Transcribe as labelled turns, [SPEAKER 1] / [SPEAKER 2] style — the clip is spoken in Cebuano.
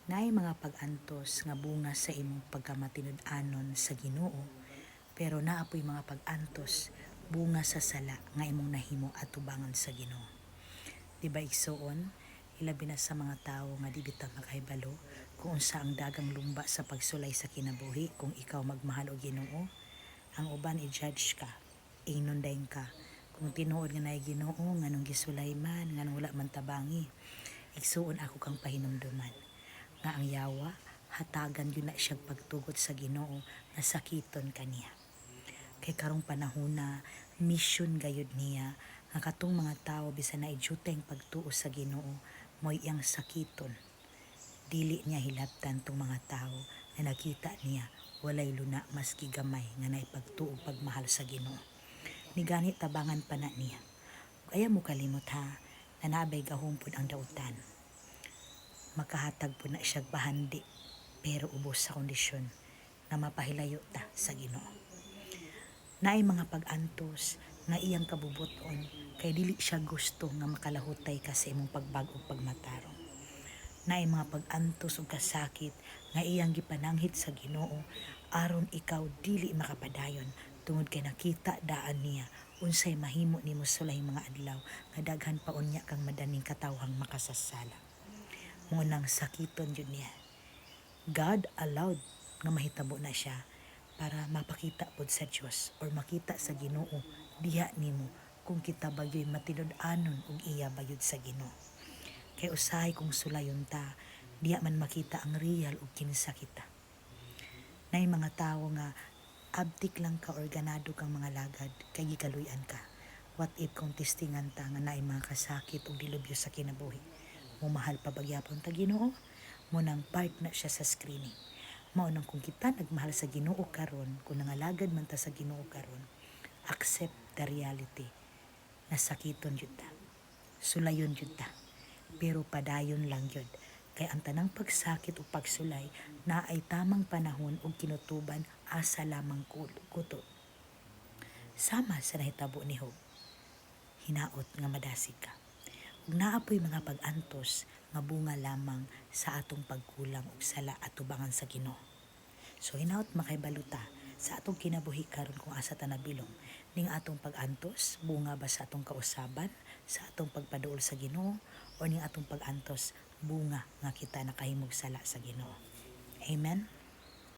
[SPEAKER 1] Naay mga pag-antos nga bunga sa imong pagkamatinud-anon sa Ginoo, pero naa poy mga pag-antos bunga sa sala nga imong nahimo atubangan sa Ginoo. Di ba, igsuon, ilabi na sa mga tawo nga di bitaw makahibalo kung unsa ang dagang lumba sa pagsulay sa kinabuhi kung ikaw magmahal og Ginoo? Ang uban i-judge ka, ingnon dayon ka, kung tinuod nga naay Ginoo, nganong gisulay man, nganong wala man tabangi? Igsuon, ako kang pahinumduman nga ang yawa, hatagan gyud na siyang pagtugot sa Ginoo nga sakiton kaniya. Kay karong panahona, mission gayud niya nga katong mga tawo bisan na ijutay ang pagtuo sa Ginoo, mo'y iyang sakiton. Dili niya hilabtan tong mga tawo nga nakita niya walay luna maski gamay nga naipagtuo, pagmahal sa Ginoo. Ni gani tabangan pa na niya. Kaya mo kalimot ha, na nabay gahom pud ang dautan. Makahatag po na siya bahandi, pero ubos sa kondisyon na mapahilayo ta sa Ginoo. Naay mga pag-antos nga iyang kabubuton kay dili siya gusto nga makalahutay ka sa imong pagbag-o, pagmatarong. Naay mga pag-antos ug kasakit nga iyang gipananghit sa Ginoo aron ikaw dili makapadayon, tungod kay nakita daan niya unsay mahimo nimo sa sulahing mga adlaw nga daghan pa unya kang madaning katawhang makasasala. Mo nang sakiton jud niya. God allowed nga mahitabo na siya para mapakita pod sa Dios or makita sa Ginoo diha nimo kung kita bagyo'y matinud-anon ug iya bayod sa Ginoo. Kay usahay kung sulayon ta, diha man makita ang real ug kinsa kita. Nay mga tawo nga abtik lang ka or ganado kang mga lagad kay gikaluy-an ka. What if kung testingan ta nga naay mga kasakit ug dilubyo sa kinabuhi? Mumahal pa bagyapon ta Ginoo? Mo nang part na siya sa screening. Mao nang kung kita nagmahal sa Ginoo karon, kung nangalagad man ta sa Ginoo karon, accept the reality na sakiton jud ta. Sulayon jud ta. Pero padayon lang jud. Kay ang tanang pagsakit o pagsulay na ay tamang panahon ug kinutuban asa lamang kutob. Sama sa nahitabo ni Job. Hinaot nga madasig ka. Ug naa po'y mga pag-antos nga bunga lamang sa atong pagkulang ug sala atubangan sa Ginoo. So hinaot makahibalo ta sa atong kinabuhi karon kung asa ta nabilong. Ning atong pag-antos, bunga ba sa atong kausaban, sa atong pagpaduol sa Ginoo, o ning atong pag-antos, bunga nga kita nakahimog sala sa Ginoo? Amen.